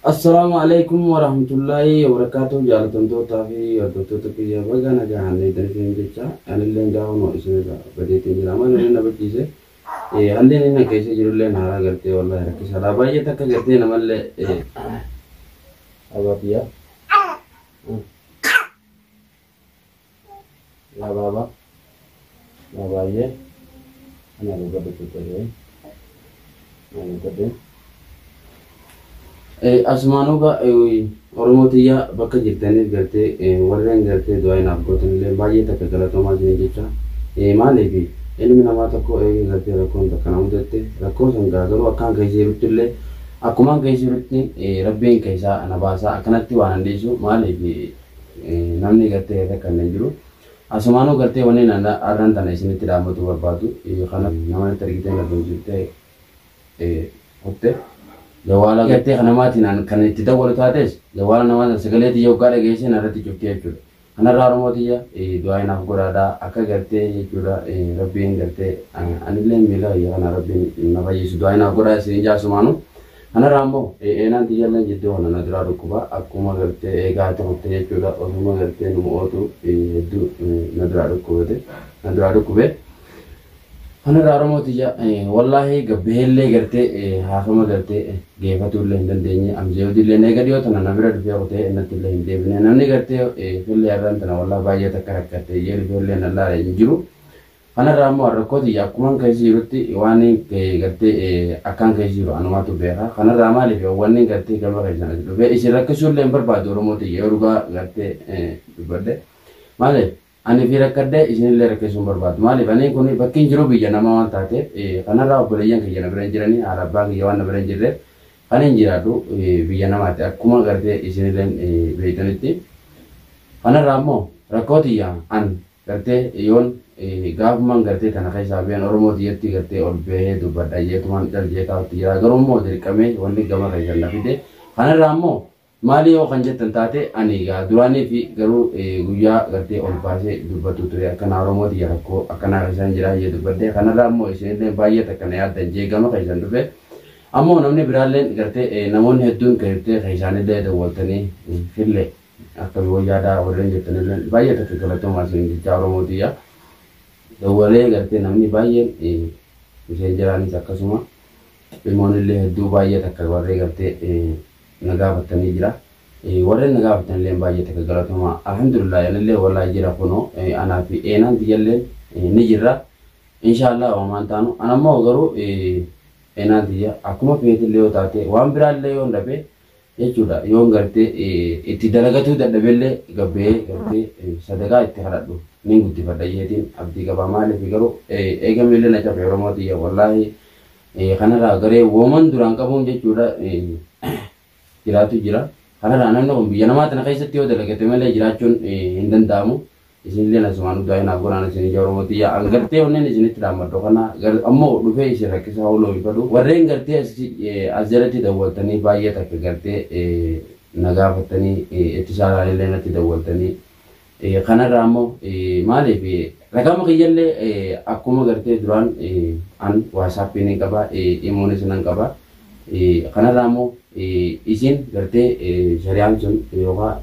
Assalaamu alaikum warahmatullaahi wabarakaatuh. Jaalatamtootaa fi hordoftoota kiyya, baga nagaan isiniin jecha. Anillee gaafa isinirra badeetiin jira. Maal inni na bachiise? Haalli inni keessa jirullee haaraa gartee, wallahi rakkisaadha baay'ee takka gartee namallee abaabiyyaa yaa baaba yaa baay'ee ana dhugadhu tuttee ana dhugadhu. Asumaanuu Oromoo tiyya, bakka jirtaniif gartee warreen gartee du'aa naaf gootanillee baay'ee takka galatoomaa isin jecha. Maaliif ilmi namaa tokko eega gartee rakkoon takka na mudatte, rakkoo san garuu akkaan keessa jirutti illee, akkumaan keessa jirutti rabbiin keessaa na baasaa akkanatti waan hin dhiisu. Maaliif namni gartee rakkanne hin jiru. Asumaanuu gartee wanni arran tana isinitti dhaammatu barbaadu kana namatti argitee na dubbistee kutte jawaala gartee kanamaatiin kan itti dawwalu taates, jawaala namaa sagalee tiyya waggaa dhageessee narratti cuftee jechuudha. Kanarraa Oromoo tiyya, du'aa naaf godhaadhaa akka gartee jechuudha rabbiin gartee anillee miila kiyya kana rabbiin na fayyisu du'aa naaf godhaa isin jaasumaanu. Kanarraa immoo eenaan tiyyallee jidduu kana na duraa dhukkuba, akkuma gartee eegaa ta'utte jechuudha, osuma gartee nu ootu hedduu na duraa dhukkubate, na duraa dhukkube. Kanarraa Oromoo tiyya, wallaahi gabbaheellee gartee haafama gartee geeffatuu illee hin dandeenye. Amzeewdillee eega dhiyoo tana na bira dhufee kutee natti illee hin deebine. Namni gartee fillee har'aan tana wallaahi baay'ee takka rakkatte jee dhufee illee na laale hin jiru. Kanarraa immoo rakkoo tiyya akkumaan keessa jirutti waan gartee akkaan keessa jiru anumaatu beeka. Kanarraa maaliif wanni gartee gama keessan as dhufee isin rakkisuu illee hin barbaadu. Oromoo tiyya, yoo dhugaa gartee dubbadhe, maaliif ani fi rakkadhee isinillee rakkisuu hin barbaadu. Maaliif ani kun bakki hin jiru biyya namaa waan taateef. Kanarraa obboleeyyan kiyya na bira hin jiranii, haadha abbaa kiyya waan na bira hin jirreef kan hin jiraadhu biyya namaati, akkuma gartee isinillee beeytanitti. Kanarraa immoo rakkoo tiyya an gartee yoon gaafumaan gartee tana keessaa biyyan Oromoo tiyyatti gartee ol bahee dubbadha jeetumaan cal jee taa'utti jira. Garuu immoo dirqamee wanni gama keessan na fide. Kanarraa immoo maali yoo kan jettan taate, ani egaa duraanii fi garuu guyyaa gartee ol baasee dubbatu ture akkanaa Oromoo tiyya rakkoo akkanaa keessan jira jee dubbadde. Kanarraa immoo isinillee baay'ee takka na yaaddan jee gama keessan dhufe. Ammoo namni biraallee gartee namoonni hedduun gartee keessaanillee dawwaltanii fillee akka wayyaadhaa warreen jettanillee baay'ee takka galatoomaa isin jechaa. Oromoo tiyya, dawwalee gartee namni baay'een isheen jiraanis akkasuma dhimmoonnillee hedduu baay'ee takka warree gartee na gaafatanii jira. Warreen na gaafatanillee baay'ee takka galatoomaa. Alhamdulillah, anillee wallaahi jira kunoo, anaa fi eenaan tiyyallee ni jirra. Inshaallah waamaan taanu. Anammoo garuu eenaan tiyya akkuma feetillee yoo taate, waan biraallee yoo dhabe jechuudha, yoon gartee itti dalagatuu dadhabellee gabbee gartee sadaqaa itti kadhadhu nin guddifadha jeetiin abdii qaba. Maaliif garuu eega miilli na cabe, Oromoo tiyya, wallaahi kanarraa garee wooman duraan qabuun jechuudha jiraatu jira. Kanarraa namni kun biyya namaa tana keessatti yoo dalagate malee jiraachuun hin danda'amu. Isinillee asumaan du'aa naaf godhaan isin ija. Oromoo tiyya, an gartee onneen isinitti dhaammadhu kana ammoo dhufee isin rakkisaa ooluu hin fedhu. Warreen gartee as jalatti dawwaltanii baay'ee takka gartee na gaafattanii, itti saalaalillee natti dawwaltanii, kanarraa ammoo maaliif rakama kiyyallee akkuma gartee duraan an WhatsAppiin hin qaba, imoonis nan qaba. Kanarraa ammoo isin gartee shariyaan sun yookaan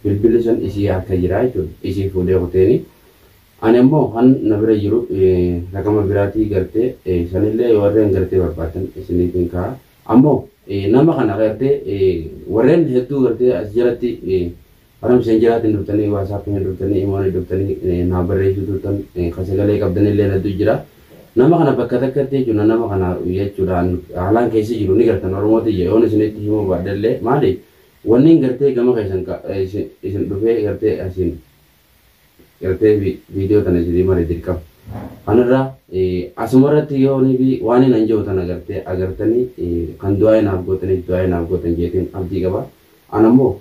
bilbilli sun isii harka jira jechuudha. Isii fuudhee kuteeni. Ani immoo kan na bira jiru rakama biraatii gartee sanillee warreen gartee barbaadan isiniif hin ka'a. Ammoo nama kana gartee warreen hedduu gartee as jalatti karaa isheen jiraatiin dhuftanii, WhatsAppiin dhuftanii, imoon dhuftanii naa barreessuu turtan, kan sagalee qabdanillee hedduu jira. Nama kana bakka takkatti jechuudha, nama kana jechuudha haalaan keessa jiru ni gartan. Oromoo tiyya, yoon isinitti himuu baadhellee, maali wanni gartee gama keessan isin dhufee gartee asin gartee viidiyoo tana isinii mare dirqama. Kanarraa asumarratti yoo ni waan hin anja'u tana gartee agartanii kan du'aa naaf gootaniif du'aa naaf gootan jeetiin abdii qaba. Ana immoo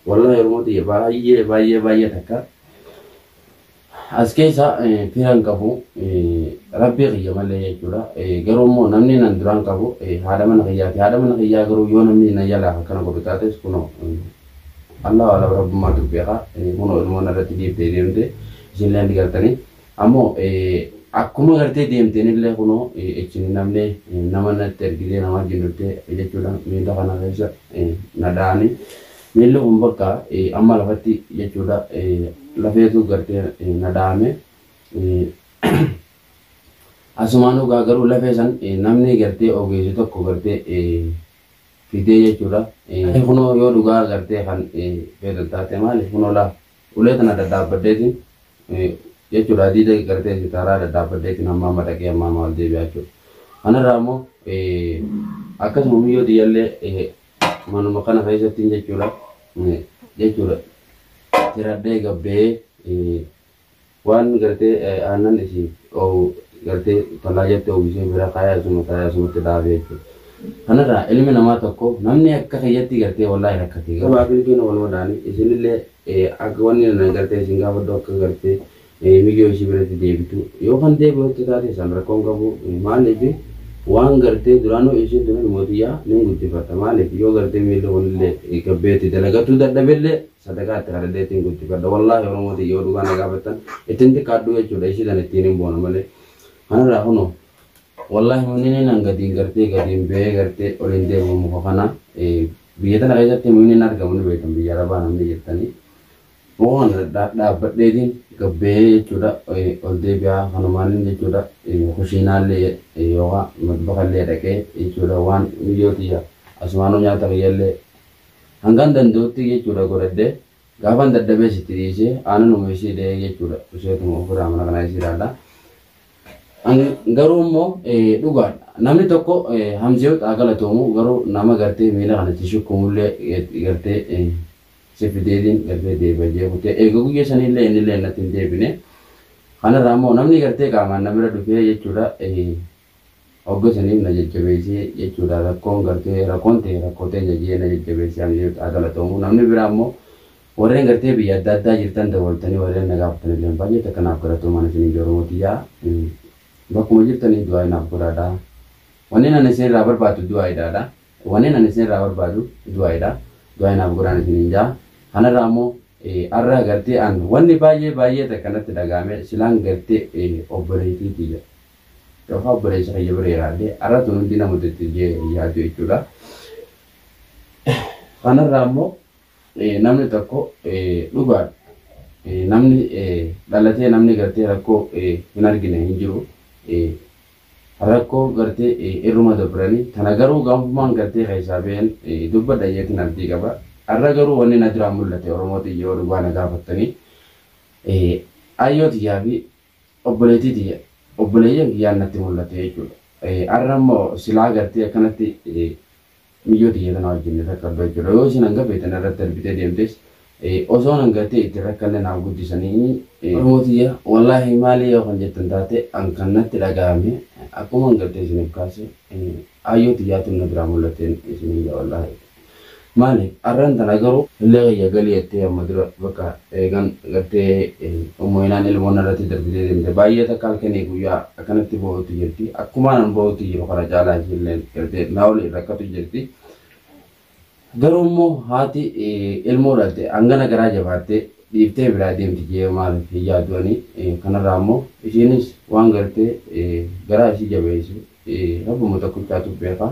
wallahi Oromoo tiyya, baay'ee baay'ee baay'ee takka as keessa firan qabu rabbii kiyya malee jechuudha. Garuu immoo namni nan duraan qabu haadha mana kiyyaati. Haadha mana kiyyaa garuu yoo namni na jalaa akkana godhu taates, kunoo Allah ala rabbummaatu beeka. Kunoo ilmoon irratti dhiibdee deemte isinillee ni gartanii. Ammoo Akkuma gartee deemteenillee kunoo ichin namni nama natti ergitee nama wajjin jechuudha miila kana keessa na dha'anii miilli kun bakka amma lafatti jechuudha lafeetu gartee na dha'ame. Asumaan dhugaa garuu lafee san namni gartee ogeessi tokko gartee fidee jechuudha. Kunoo yoo dhugaa gartee kan feetan taate maali kunoo laa ulee tana daddaabbaddeetiin jechuudha adiida gartee sitaaraa daddaabbaddeetiin hamma amma dhaqee hamma amma ol deebi'aa jechuudha. Kanarraa immoo akkasuma miyyoo xiyyallee manuma kana keessatti jechuudha jechuudha tiradhee gabbee waan gartee aannan isii gartee talaajatti oomishee bira kaayaa asuma taa'ee asumatti dhaabee jechuudha. Kanarraa ilmi namaa tokko namni akka kiyyatti gartee wallaahi rakkate. Gabaa bilbiin wal madaanii isinillee akka wanni na gartee isin gaafadhu akka gartee miyyoo ishii biratti deebitu yoo kan deebi'utti taate isaan rakkoon qabu maaliif waan gartee duraanuu ishiin tun mootiyyaa nin guddifata maaliif yoo gartee miilli kunillee gabbeetti dalagatuu dadhabillee sadaqaa itti kadhadhee ittiin guddifadha wallaahi Oromooti yoo dhugaa na gaafattan ittiin xiqqaadhu jechuudha ishii tan ittiin hin boona malee kanarraa kunoo wallaahi munni nan gadiin gartee gadiin ba'ee gartee ol hin deemu muka kana biyya tana keessatti munni hin argamu ni beektan biyya arabaa namni jirtanii muka kana dhaabbadheetiin gabbee jechuudha ol deebi'aa kanumaan jechuudha kushiinaallee yookaan madbakallee dhaqee jechuudha waan miyyootiyya asumaanuu nyaata kiyyallee hangan danda'utti jechuudha godhadhee gaafan dadhabee sitti dhiisee aananuma ishii dhahee jechuudha isheetuma ofirraa mana kana ishii ilaalla. Garuu immoo dhugaadha namni tokko hamzee haa galatoomu garuu nama gartee miila kanatti shukkumullee gartee si fideetiin gartee deebi'a jee kutee eega guyyaa sanillee innillee natti hin deebine. Kanarraa immoo namni gartee qaamaan na bira dhufee jechuudha hogga saniif na jajjabeessee jechuudha rakkoon gartee rakkoon ta'e rakkoo ta'e jee na jajjabeessee hamzee haa galatoomu namni biraa immoo warreen gartee biyya adda addaa jirtan dabaltanii warreen na gaafatanillee baay'ee takka naaf galatoomaan isin Oromootii bakkuma jirtanii du'aa naaf godhaadha. Wanneen ani isin irraa barbaadu du'aayiidhaadha. Wanneen ani isin irraa barbaadu du'aayiidha. Du'aa naaf godhaan isin hin jaa. Kanarraa immoo har'a gartee an wanni baay'ee baay'ee takka natti dhagahame silaan gartee obboleettii tiyya. Yookaan obboleessa kiyya bira jiraadhee har'a tun hundi nama itti yaadu jechuudha. Kanarraa immoo namni tokko dhugaadha. Namni dhalatee namni gartee rakkoo hin argine hin jiru. Rakkoo gartee irruma dabranii tana garuu gaanfumaan gartee keessaa ba'een dubbadha jeetiin abdii qaba. Har'a garuu wanni na duraan mul'ate Oromootii yoo dhugaa na gaafattanii ayyoo tiyyaa fi obboleettii tiyya obboleeyyan kiyyaan natti mul'ate jechuudha. Har'a immoo silaa gartee akkanatti miyyoo tiyya tana wajjin rakkadhu jechuudha. Yoo isin hanga feetan irratti darbitee deemtes osoo hangatee itti rakkanne naaf guddisanii Oromootii wallaahi maali yoo kan jettan taate an kan natti dhagahame akkuma hangatee isiniif kaase ayyoo xiyyaatu na biraa mul'ateen isinii wallaahi. Maali har'aan tana garuu illee kiyya galii jettee amma dura bakka eegan gartee ummuinaan ilmoon irratti darbitee deemte baay'ee takka halkanii guyyaa akkanatti bo'uutu jirti akkumaan an bo'uutu jiru kana caalaa ishillee gartee naa oliin rakkatu jirti. Garuu immoo haati ilmoo dhalte hangana garaa jabaattee dhiiftee biraa deemti jee maaliif hin yaadduani kanarraa immoo ishiinis waan gartee garaa ishii jabeessu rabbuma tokkichaatu beeka.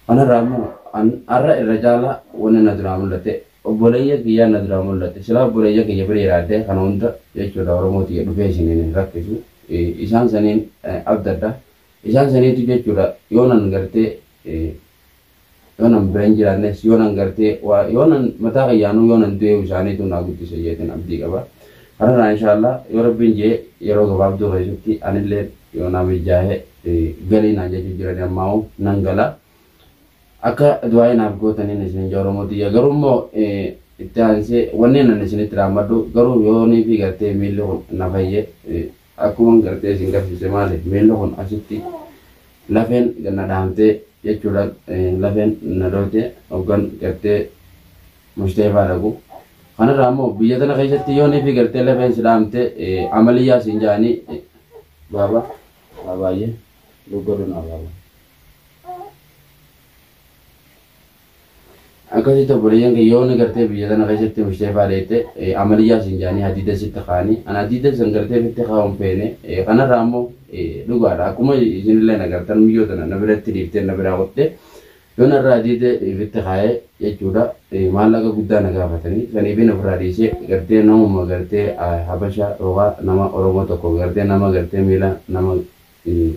Kanarraa immoo har'a irra caalaa wanni na duraa mul'ate obboleeyya kiyyaa na duraa mul'ate silaa obboleeyya kiyya bira jiraadde kana hunda jechuudha Oromootii dhufee isiniin hin rakkisu isaan saniin abdadha isaan saniitu jechuudha yoo nan gartee yoo nan bira hin jiraannes yoo nan gartee yoo nan mataa kiyyaanuu yoo nan du'ee isaaniitu naa guddise jeetiin abdii qaba. Kanarraa inshaallah yoo rabbiin jee yeroo gabaabduu keessatti anillee yoo naa mijaa'ee galii naan jechuu jiran ammaa'u nan gala. Akka du'aa naaf gootaniin isin Oromootii garuu immoo itti aansee wanneen ani isinitti raammadhu garuu yoonii fi gartee miilli kun na fayyee akkuma gartee isin garsiise maali miilli kun asitti lafeen na dhaamtee jechuudha lafeen na dhoote hoggan gartee mushteefaa dhaqu. Kanarraa immoo biyya tana keessatti yoonii fi gartee lafeen si dhaamte amaliyyaa siin jaanii baaba baay'ee duggadhu naa baaba. Akkasitti obboleeyyan kiyya yoonni gartee biyya tana keessatti mushteefaa dheette amaliyyaa siin jaanii hadiida sitti kaa'anii an hadiida san gartee fitti kaa'uun feene kanarraa immoo Dhugaadha, akkuma isinillee nagartan miyyoo tana na biratti dhiiftee na biraa qottee yoon irraa diide ifitti kaayee jechuudha. Maallaqa guddaa na gaafatanii saniif ofirraa dhiisee gartee namuma gartee Habasha yookaan nama Oromoo tokko gartee nama gartee miila nama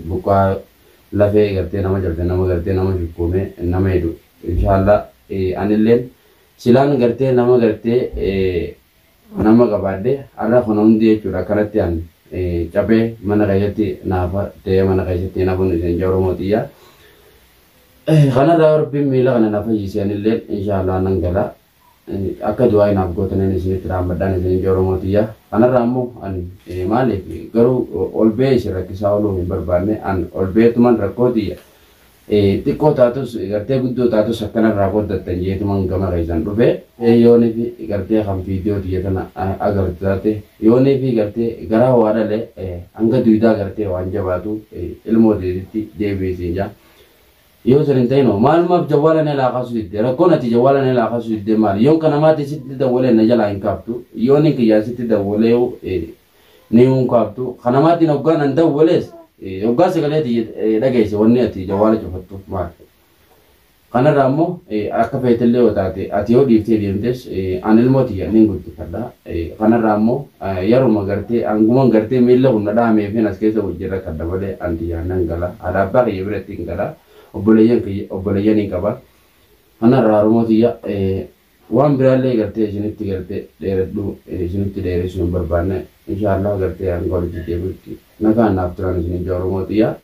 buqqaa lafee gartee nama cabse, nama gartee nama shukkuume nama hidhu. Inshaallah anilleen silaan gartee nama gartee nama qabaadhe har'a kana hundi jechuudha akkanatti an cabee mana keessatti naafa ta'ee mana keessatti nafuun isin Oromoo xiyyaa. Kanarraa Rabbiin miila kana na fayyise, anillee inshaallah nan gala. Akka du'aa naaf gootaniin isinitti raammadhaan isin Oromoo xiyyaa. Kanarraa immoo ani maaliif garuu ol ba'ee isin rakkisaa ooluu hin barbaanne. An ol ba'eetuman rakkoo xiyya xiqqoo taatus gartee guddoo taatus akkanarraa qooddattan jeetuman gama keessan dhufe. Yoonii fi gartee kan viidiyoo xiyya tana agartu taate, yoonii fi gartee garaa waa dhale hanga duudaa gartee waan jabaatu ilmoo teetitti deebiisiin jaa. Yoo san hin ta'in maalumaaf jawwaala na laaqasuu didde? Rakkoon ati jawwaala na laaqasuu didde maali? Yoon kanamaati sitti dawwalee na jalaa hin kaaftu, yoon hin kiyyaa sitti dawwalee ni hin kaaftu. Kanamaatiin hoggaan an dawwalees hoggaa sagalee dhageesse wanni ati jawwaala cufattu maali? Kanarraa immoo akka feetillee yoo taate, ati yoo dhiiftee deemtes an ilmoo tiyya nin guddifadha. Kanarraa immoo yeruma gartee hanguman gartee miilla humna dhaameefin as keessa hojii rakkadha malee an tiyyaa nan gala. Haadha abbaa kiyya biratti hin gala. Obboleeyyan kiyya obboleeyyan hin qaba. Kanarraa Oromoo tiyya waan biraallee gartee isinitti gartee dheeradhu isinitti dheeressuu hin barbaanne. Inshaallah gartee hanga walitti deebi'utti nagaan naaf turan isinin Oromoo tiyya.